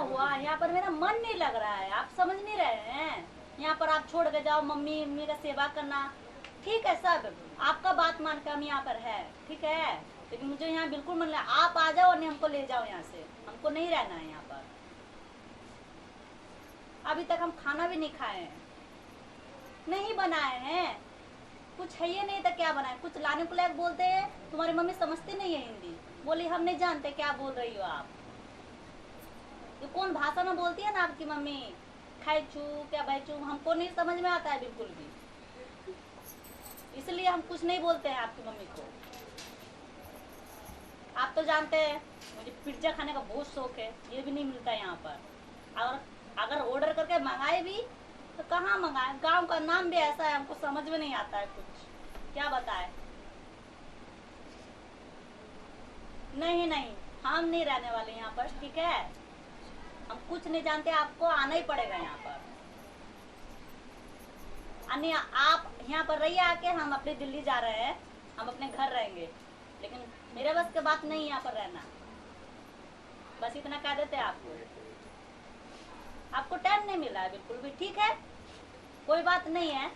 हुआ, यहाँ पर मेरा मन नहीं लग रहा है, आप समझ नहीं रहे हैं। यहाँ पर आप छोड़ के जाओ, मम्मी मम्मी का सेवा करना ठीक है, सब आपका बात मान के हम यहाँ पर है, ठीक है, लेकिन मुझे यहाँ बिल्कुल मन नहीं। आप आ जाओ और नहीं हमको ले जाओ यहाँ से, हमको नहीं रहना है यहाँ पर। अभी तक हम खाना भी नहीं खाए हैं, नहीं बनाए हैं, कुछ है ही नहीं तो क्या बनाए। कुछ लाने को लायक बोलते हैं, तुम्हारी मम्मी समझती नहीं है हिंदी, बोली हम नहीं जानते क्या बोल रही हो आप, ये कौन भाषा में बोलती है ना आपकी मम्मी, खाई छू क्या भाई छू, हमको नहीं समझ में आता है बिल्कुल भी, इसलिए हम कुछ नहीं बोलते हैं आपकी मम्मी को। आप तो जानते हैं मुझे पिज्जा खाने का बहुत शौक है, ये भी नहीं मिलता है यहाँ पर। और अगर ऑर्डर करके मंगाए भी तो कहाँ मंगाए, गांव का नाम भी ऐसा है हमको समझ में नहीं आता है कुछ, क्या बताए। नहीं नहीं, हम नहीं रहने वाले यहाँ पर, ठीक है, हम कुछ नहीं जानते, आपको आना ही पड़ेगा यहाँ पर। नहीं, आप यहाँ पर रहिए आके, हम अपने दिल्ली जा रहे हैं, हम अपने घर रहेंगे, लेकिन मेरे बस के बात नहीं यहाँ पर रहना, बस इतना कह देते हैं आपको। आपको टाइम नहीं मिला है बिल्कुल भी, ठीक है, कोई बात नहीं है।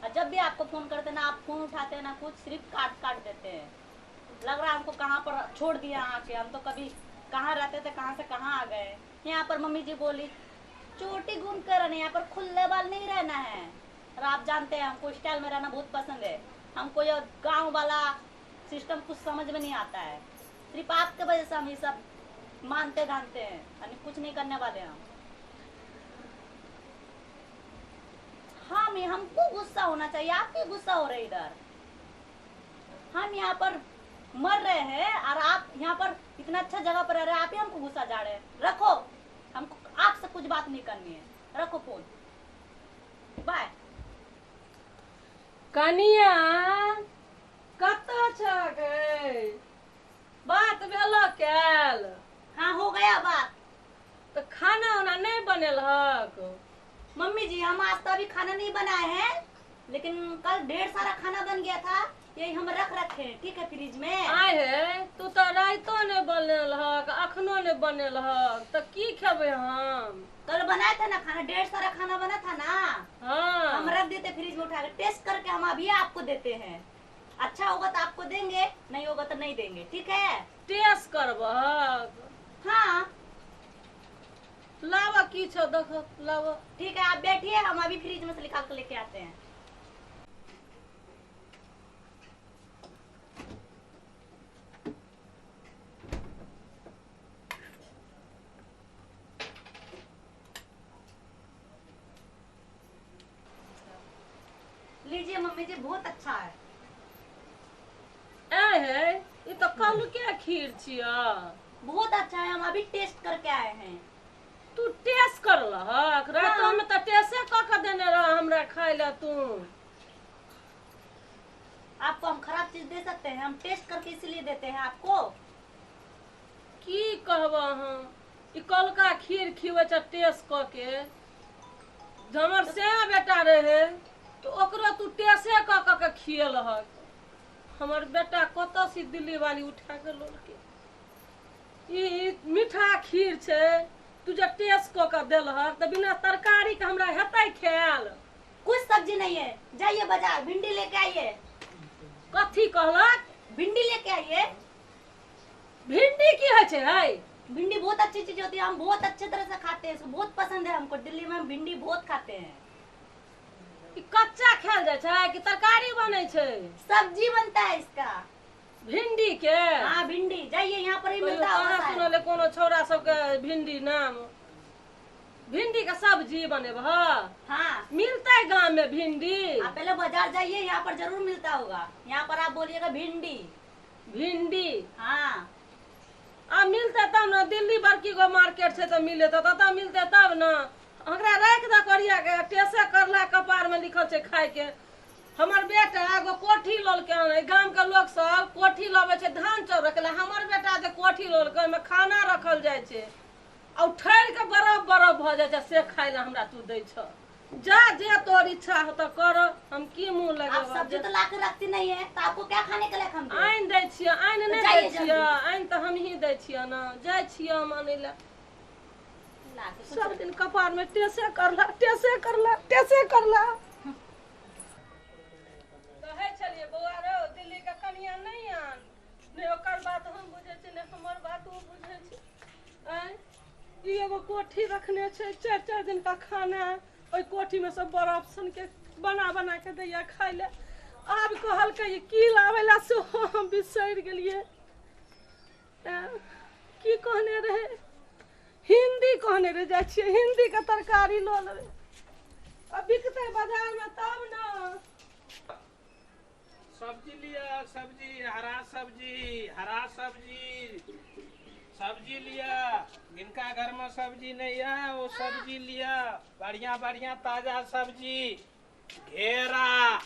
और जब भी आपको फोन करते ना, आप फोन उठाते हैं ना कुछ, सिर्फ काट काट देते हैं। लग रहा है हमको कहाँ पर छोड़ दिया आके, हम तो कभी कहाँ रहते थे, कहाँ से कहाँ आ गए। यहाँ पर मम्मी जी बोली चोटी घूम कर रहना, यहाँ पर खुले बाल नहीं रहना है। और आप जानते हैं हमको स्टाइल में रहना बहुत पसंद है, हमको ये गाँव वाला सिस्टम कुछ समझ में नहीं आता है। सिर्फ आपके वजह से हम ये सब मानते धानते हैं, यानी कुछ नहीं करने वाले हम। हाँ, मैं हमको गुस्सा होना चाहिए, आप भी गुस्सा हो रहे इधर। हम यहाँ पर मर रहे हैं और आप यहाँ पर इतना अच्छा जगह पर रह रहे हैं, आप ही हमको गुस्सा जा रहे हैं। रखो, हमको आपसे कुछ बात नहीं करनी है, रखो फोन, बाय। कनिया कतऽ छह गै? बात भेलो कैल? हाँ हो गया बात। तऽ खाना उना नहीं बनेलहक? मम्मी जी हम आज तो अभी खाना नहीं बनाए हैं, लेकिन कल ढेर सारा खाना बन गया था, यही हम रख रखे हैं, ठीक है, फ्रिज में। आय हे, तू तो राइतो नहीं बनेलहक, अखनो नहीं बनेलहक, तऽ की खेबै हम? कल बनाया था ना खाना, ढेर सारा खाना बना था ना। हाँ। हम रख देते फ्रिज में उठा के, टेस्ट करके हम अभी आपको देते हैं, अच्छा होगा तो आपको देंगे, नहीं होगा तो नहीं देंगे, ठीक है। टेस्ट करबहक? हाँ। लावा की छौ देखो, लावा। ठीक है, आप बैठिए, हम अभी फ्रिज में से निकाल के लेके आते हैं। लीजिए मम्मी जी, बहुत अच्छा है। ए हे, ई तो कल के खीर छिया। बहुत अच्छा है, हम अभी टेस्ट करके आए हैं। तू टेस्ट करलहक? रातो में तऽ टेस्टे कऽ के देने रह हमरा खाय लए तू। आपको हम खराब चीज दे सकते हैं? हम टेस्ट करके इसलिए देते हैं आपको। की कहबह हम, ई कलका खीर खिबै छ टेस्ट कऽ के। हमर से बेटा रहे तो ओकरो तू टेस्टे कऽ कऽ के खियलहक। हमर बेटा कतऽ से दिल्ली वाली उठा के लौलकै। ई मीठा खीर छै, तू जे टेस्ट कऽ के देलहक तऽ बिना तरकारी के हमरा हेतै खायल? कुछ सब्जी नहीं है, जाइए बाजार भिंडी लेके आइए। कथी कहलक? भिंडी लेके आइए। भिंडी की होइ छै है? भिंडी बहुत अच्छी चीज होती है, हम बहुत अच्छे तरह से खाते हैं, इसको बहुत पसंद है हमको। दिल्ली में हम भिंडी बहुत खाते हैं। ई कच्चा खायल जाइ छै कि तरकारी बनै छै? सब्जी बनता है इसका, भिंडी के। हाँ भिंडी, जाइए यहाँ पर ही मिलता होगा कहाँ शायद। सुनले कोनो छौड़ा सबके भिंडी नाम? भिंडी के सब्जी बनेबह? हाँ। मिलतै गाँव में भिंडी? आप पहले बाजार जाइए, यहाँ पर जरूर मिलता होगा। यहाँ पर आप बोलिएगा भिंडी। भिंडी? हाँ। आ मिलतै तब ने, दिल्ली बड़की गो मार्केट छै तऽ मिले तऽ ततऽ मिलतै तब ने। ओकरा राखि दऽ करिया के, टेसे करला कपार में लिखल छै खाय के। हमर बेटा एगो कोठी ललकै हन, गाम के लोक सब कोठी लबै छै धान चाउर रखै लए, हमर बेटा जे कोठी ललकै ओहिमे खाना रखल जाइ छै आ ठहरि के बरफ बरफ भऽ जाइ छै, से खाय लए हमरा तू दै छह। जा जे तोर इच्छा हो तऽ कर, हम की मुँह आप लगेबह। सब्जी तो ला के रखती नहीं है तो आपको क्या खाने के लिए हम दें? आनि दै छियै, आनि नहि जाइए दै छियै, जल्दी। आनि तऽ हमही दै छियै ने, जाइ छियै हम आनै लए। सब दिन कपार में टेसे करला टेसे करला टेसे करला। कहै छलियै बौआ रौ दिल्ली के कनिया नहीं आन, ने ओकर बात हम बुझै छी ने हमर बात ओ बुझै छै। आँय ई एगो कोठी रखने छै, 4-4 दिन का खाना ओहि कोठी में सब बर्फ सन के बना बना के दैया खाइ ले। आब कहलकै की लाबै ला सेहो हम बिसरि गेलियै। की कहने रहे, हिंदी कहने रहे, जाइ छियै हिंदी के तरकारी लऽ लेबै, आ बिकतै बाजार में तब न। सब्जी लिया, सब्जी, हरा सब्जी, हरा सब्जी, सब्जी लिया। जिनका घर में सब्जी नहीं है वो सब्जी लिया, बढ़िया बढ़िया ताजा सब्जी, घेरा,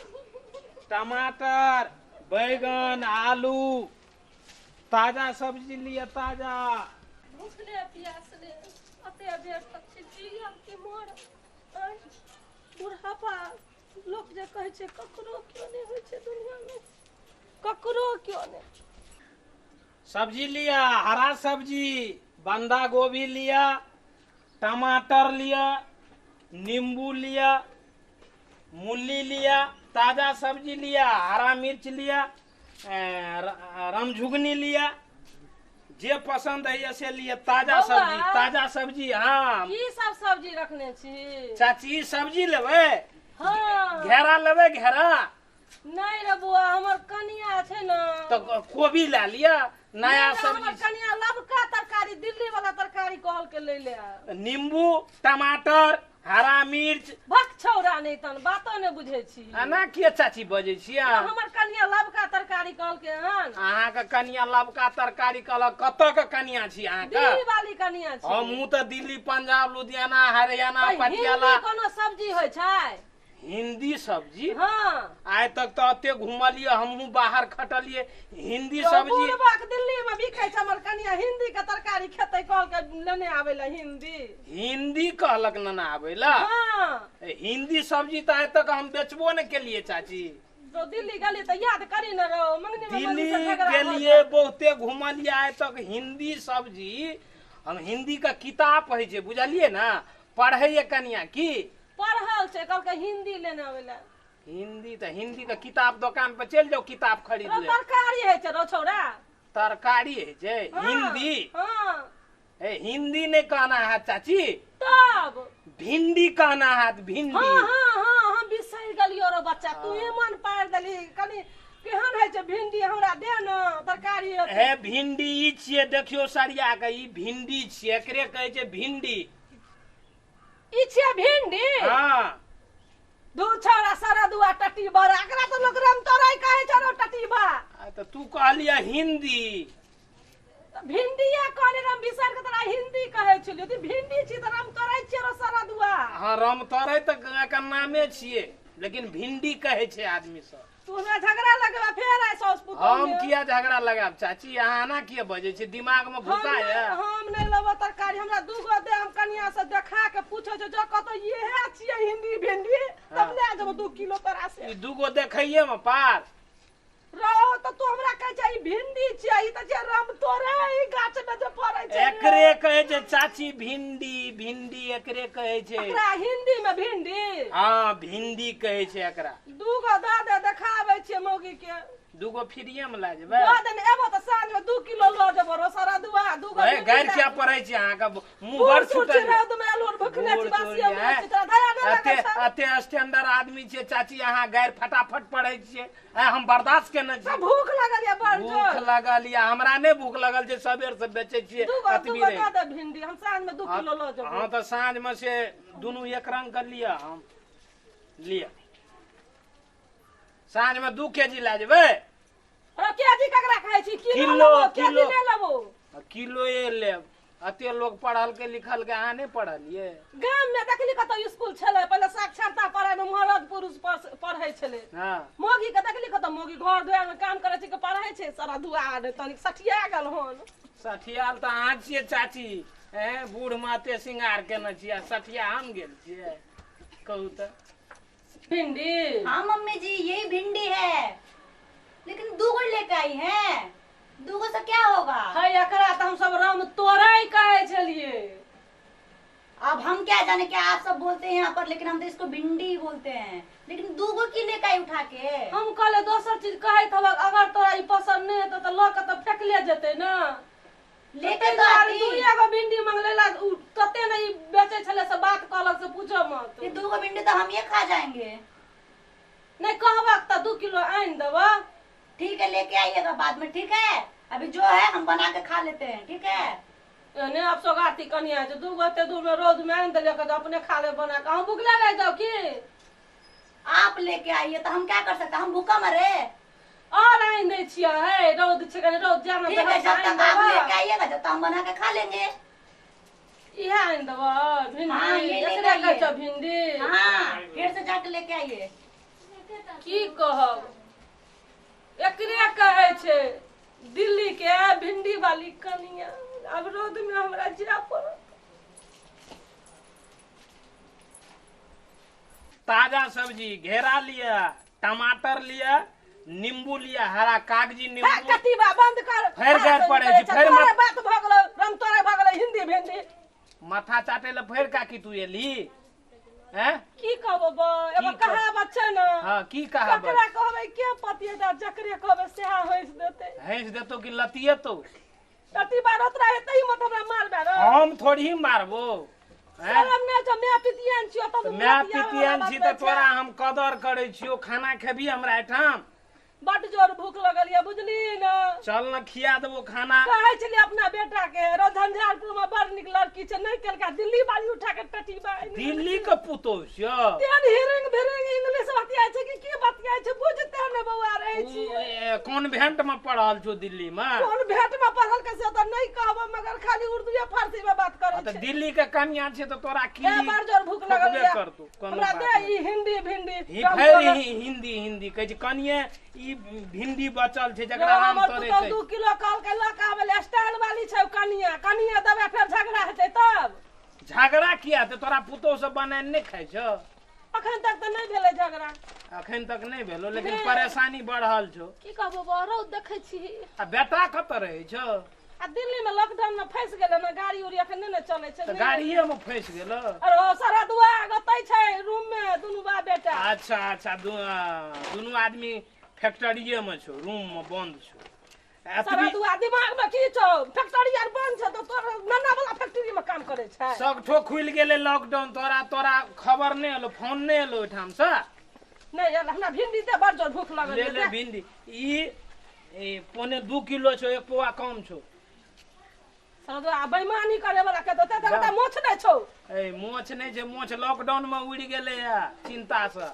टमाटर, बैगन, आलू, ताजा सब्जी लिया, ताजा। भूखले प्यासले अते बेर तक छी जियब कि मरब। बुढ़ापा लोक जे कहै छै ककरो क्यों नहीं होइ छै दुनिया में, ककरो क्यों नहीं। सब्जी लिया, हरा सब्जी, बंधा गोभी लिया, टमाटर लिया, नींबू लिया, मूली लिया, ताजा सब्जी लिया, हरा मिर्च लिया, रामझुगनी लिया, जे पसंद है से लिया, ताजा सब्जी, ताजा सब्जी। हाँ की सब सब्जी रखने छी चाची? सब्जी लेबै? हाँ। घेरा लेबै? घेरा नहीं रे बुआ, हमर कनिया छै न तो कोबी ला लिया, नया सब्जी। हमर कनिया लबका तरकारी, दिल्ली वाला तरकारी कहल के ले ले। नींबू, टमाटर, हरा मिर्च। भक छौरा नहीं तन बातो ने बुझै छी। एना किया चाची बजै छी? हमर कनिया लबका तरकारी कहल के हन। अहाँ के कनिया लबका तरकारी कहलक? कतऽ के कनिया छी अहाँ के? दिल्ली वाली कनिया छी। हमहूँ तऽ दिल्ली, पंजाब, लुधियाना, हरियाणा, पटियाला। कोनो सब्जी होइ छै हिंदी सब्जी? हाँ। आइ तक तऽ एते घुमलियै, हमहूँ बाहर खटलियै, हिंदी सब्जी दिल्ली में बिकै छै। हमर कनिया हिंदी के तरकारी खेतै कहल के लेने आबै ला हिंदी। हिंदी कहलक नेने आबै ला? हाँ। हिंदी सब्जी तऽ आइ तक हम बेचबो ने केलियै चाची। तो दिल्ली गेलियै तऽ याद करी ने रहो, मंगनी में दिल्ली गेलियै, बहुते घुमलियै, आइ तक हिंदी सब्जी हम हिंदी के किताब होइ छै बुझलियै ने, पढ़ैये कनिया की पढ़ल छै, कहलकै हिंदी लेने आबै ला। हिंदी तऽ हिंदी के किताब दोकान पर चलि जाउ, किताब खरीद ले। तरकारी होइ छै रौ छौरा, तरकारी होइ छै हिंदी? हाँ। ए हिंदी नहीं कहना है चाची, तब भिंडी कहना है, भिंडी। हाँ हाँ हाँ, हम बिसरि गेलियो रो बच्चा, तू ही मन पारि देली। कनी केहन होइ छै भिंडी, हमरा दे न तरकारी। हे भिंडी ई छियै, देखियो सरिया के, ई भिंडी छियै, एकरे कहै छै भिंडी। ई छियै भिंडी? हाँ। दू छौरा सारा दुआ टटी बड़ा, एकरा तऽ लोक रामतोरई कहै छै रौ टटीबा। तऽ तू कहलियै हिंदी, भिंडीए कहने हम बिसरि के तोरा हिंदी कहै छलियौ। तऽ भिंडी छी तऽ रामतोरई छियै रौ सारा दुआ। हाँ रामतोरई तऽ एकर नामे छियै, लेकिन भिंडी कहै छै आदमी सब। तू हमरा झगड़ा लगेबा फेर आइ साउस पुतोह। हम किया झगड़ा लगाब चाची, अहाँ एना किया बजै छी, दिमाग में घुसा है। हम नहीं लेबो तरकारी, हमरा दूगो दे, हम कनिया से देखा के पूछै छै जो कतौ इहे छियै हिंदी भिंडी, तब ले जेबो 2 किलो तोरा से। ई दूगो देखैये में पार रहो तऽ तू हमरा कहै छै ई भिंडी छियै, ई तऽ छै रामतोरई, गाछ में जे फड़ै छै। एकरे कहै छै चाची भिंडी, भिंडी एकरे कहै छै। एकरा हिंदी में भिंडी? हाँ भिंडी कहै छै एकरा। दूगो दऽ दे, देखाबै छियै मौगी के। दूगो फ्रीये में लए जेबै? दऽ दे ने, एबो तऽ साँझ में 2 किलो लऽ जेबो रो सारा दुआ। दूगो गारि किया पढ़ै छी अहाँके, मुँह बड़ छूटल। एते स्टैंडर्ड आदमी छियै चाची, अहाँ गारि फटाफट पढ़ै छियै, हम बर्दाश्त केने छी। भूख लागल या बड़ जोर? भूख लागल या हमरा नहि भूख लागल छै, सबेर से बेचै छियै। दूगो दऽ दे भिंडी, हम साँझ में 2 किलो लऽ जेबो। हाँ तऽ साँझ में से दुनू एक रंग के लिअ, हम लिअ साँझ में 2 केजी लए जेबै। केजी ककरा खाइ छी? किलो किलो लेबो, किलो लेब। अते लोग पढ़ल के लिखल के, अहाँ नहीं पढ़लियै? गाम में देखली कतौ स्कूल छलै, पहिले साक्षरता पढ़ै में मरद पुरुष पढ़ै छलै। हाँ। मौगी के देखली कतौ मौगी घर दुआर में काम करै छै के पढ़ै छै, सारा दुआर तनिक सठिया गेल हन। सठियाल तऽ अहाँ छियै चाची, बूढ़ माते सिंगार केने छियै, सठिया हम गेल छियै? कहू तऽ। भिंडी? हाँ मम्मी जी यही भिंडी है, लेकिन दूगो लेके आई है, दूगो से क्या होगा? है एकरा तऽ हम सब रामतोरई कहै छलियै। अब हम क्या जाने क्या आप सब बोलते हैं यहाँ पर, लेकिन हम तो इसको भिंडी बोलते हैं। लेकिन दूगो की लेके आई उठा के। हम कहले दोसर चीज कहैत हबक, अगर तोरा ई पसंद नहीं हेतौ तऽ लऽ के तऽ फेकले जेतै ने। लेके तो आती। दुइए गो भिंडी मंगले ला उ तते ने ई बेचै छलै से बात कहलक से पूछो मत। ये दूगो भिंडी तो हम ये खा जाएंगे। नहीं कहबक तऽ 2 किलो आनि देबऽ। ठीक है लेके आइएगा बाद में, ठीक है? अभी जो है हम बना के खा लेते हैं, ठीक है? एहने आब सोगाती कनिया छै, 2 गो एते दूर में रौद में आनि देलियै तऽ अपने खा ले बना के। हम भुखले रहि जाउ की? आप लेके आइए तो हम क्या कर सकते हैं, हम भूखा मरे। और आनि दै छियै, हे रौद छै कनि रौद जाना। ठीक है जब तक आप लेके आइएगा जब तक हम बना के खा लेंगे। इहे आनि देबऽ भिंडी? हाँ, ये लेके एकरे कहै आइए। छौ भिंडी? हाँ फिर से जाके लेके आइए। की कहब, एकरे कहै छै दिल्ली के भिंडी वाली कनिया। आब रौद में हमरा जाय पड़त। ताजा सब्जी घेरा लिया, टमाटर लिया, नींबू लिया, हरा कागजी नींबू। कतीबा बंद कर। फेर गारि पड़ै छै, फेर तोरे बात भऽ गेलौ, रम तोरे भऽ गेलै हिंदी भिंडी। माथा चाटे ले फेर काकी तू एली हैं? की कहबो बा, एगो की कहब? कहावत छै ने। हाँ की कहावत? ककरा कहबै के पतिएता, जकरे कहबै सेहा हँसि देतै। हंस देतो कि लतिएतो? कतीबा रोतरा हेतै मत हमरा मारबे रो। हम थोड़ी ही मारबो। हैं? शरम नहि छौ, my पितियान छियौ तब। तऽ my पितियान छी तऽ तोरा हम कदर करै छियौ। खाना खेबही हमरा एहिठाम? बड जोर भूख लगल ये बुझली ने। चल न खिया देबो खाना। कहै छलियै अपना बेटा के रो झंझारपुर में बड़ नीक लड़की छै, नहीं केलका दिल्ली वाली उठा के टटीबा आनि देलकै। दिल्ली के पुतोहु छियौ। तेहन हिरिंग भिरिंग इंग्लिश बतियाइ छै कि की बतियाइ छै बुझते ने बौआ रहै छी। कॉन्वेंट में पढ़ल छौ दिल्ली में? कोन भेंट में पढ़ल के से तऽ नहीं कहबो, मगर खाली उर्दूए फारसी में बात करै तऽ छै। दिल्ली के कनिया छै तऽ तोरा की ए बड़ जोर भूख लगल ठोकबे ये। करतौ, कोनो हमरा बात दे नहि। ई हिंदी भिंडी। ही कम फेर करऽ। हिंदी हिंदी कहै छै कनिये, ई भिंडी बचल छै जकरा राम हमर तोरे पुतहु कहै। 2 किलो कहलकै लऽ के आबै लए, स्टाइल वाली छै ओ कनिया। कनिया देबै फेर झगड़ा हेतै तब। झगड़ा किया हेतै? तोरा पुतोहु सब बनाए नहि खाइ छौ? अखन तक तऽ नहि भेलै झगड़ा। अखन तक नहि भेलो, लेकिन नहि। परेशानी बढ़ल छौ। की कहबो बौ, रौद देखै छी। आ बेटा कतऽ रहै छौ? आ दिल्ली में लॉकडाउन में फंसि गेलै ने, गाड़ी उड़ी अखन नहि ने चलै छै। तऽ नहि। गाड़िए में फंसि गेलो? अरे ओ सारा दुआ ओतै छै रूम में दुनू बाप बेटा। अच्छा अच्छा, दुनू आदमी फैक्ट्रिए में छौ, रूम में बंद छौ। सारा एतबी दुआ दिमाग में की छौ, फैक्ट्री आर बंद छै तऽ तोर नन्ना वाला फैक्ट्री में काम करै छै। सगठो खुलि गेलै लॉकडाउन, तोरा तोरा खबर नहि एलो, फोन नहि एलो ओहिठाम से? नहि आयल। हमरा भिंडी दे, बड़ जोर भूख लगल ले ये, ले दे। भिंडी ई 1.75 किलो छौ, 1 पौआ कम छौ। सारा दुआ बेईमानी करे वाला के तऽ तऽ मोछ नहि छौ। ए मोछ नहि छै, मोछ लॉकडाउन में उड़ि गेलै या चिंता से।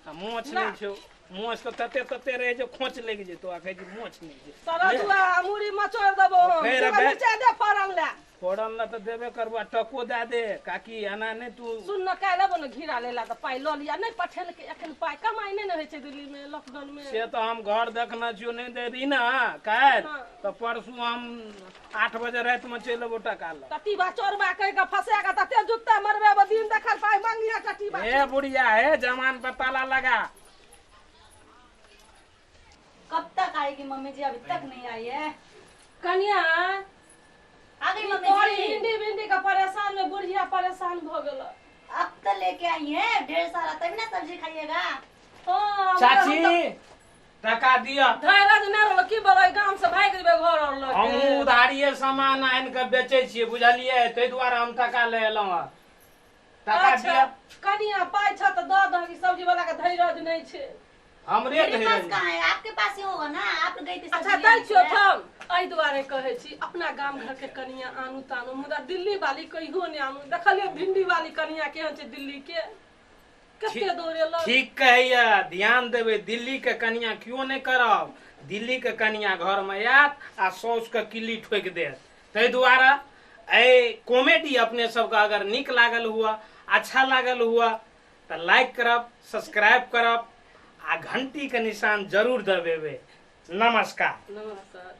आ मोछ ना। नहि छौ, मोछ तऽ तते तते रहै छै खोच लागि जेतौ। आ कहै छै मोछ नहि छै। सारा ले। दुआ मुड़ी मचोड़ देबो हम। फेर तोरा नीचा दे फोरन ले। फोरन ला तऽ देबे करबो, आ टको दए दे काकी, एना नहि तू। सुन न, काल्हि एबो ने घिरा लेला तऽ पाइ लऽ लिअ। नहि पठेलकै एखन पाइ, कमाइ नहि ने होइ छै दिल्ली में लॉकडाउन में। से तऽ हम घर देखने छियौ, नहि देबही ने काल्हि हाँ। तऽ परसू हम 8 बजे राति में चलि एबो टका लऽ। टटीबा चोरबा कहि के फंसा के तते जुत्ता मरबे दिन देखल पाइ मांगिया टटीबा। हे बुढ़िया, हे जमान पर ताला लगा। कब तक आएगी मम्मी जी? अभी तक नहीं आई है। कनिया आ गई मम्मी तोरी जी। हिंदी भिंडी के परेशान में बुढ़िया परेशान भ गेल। अब तो लेके आई है ढेर सारा, तभी ना सब्जी खाइएगा। हाँ चाची टका दिअ। धैर्य नहि रहलो की बोलै, गाम से भागि जेबै घर और लऽ हमहूँ के। उधारिये सामान आनि कऽ बेचै छियै बुझलियै, ताहि दुआरे हम टका ले एलहुँ हँ। टका अच्छा दिअ। कनिया पाइ छ तऽ दऽ दहक, सब्जी वाला के धैर्य नहि छै। हमरे मेरे पास धैर्य। कहाँ है, आपके पास ही होगा ना, आप गई थी अच्छा सब्जी दै लेने छियौ के। थम। एहि दुआरे कहै छी अपना गाम घर के कनिया आनू तानू, मुदा दिल्ली वाली कहियो नहि आनू। देखलियै भिंडी वाली कनिया केहन छै दिल्ली के, कते दौड़ेलक। ठीक कहैया, ध्यान देबै, दिल्ली के कनिया क्यों नहि करब। दिल्ली के कनिया घर में आयत आ साउस के किल्ली ठोकि देत। ताहि दुआरे एहि कॉमेडी अपने सबके अगर नीक लागल हुआ, अच्छा लागल हुआ तऽ लाइक करब, सब्सक्राइब करब आ घंटी के निशान जरूर दबेबै। नमस्कार। नमस्कार।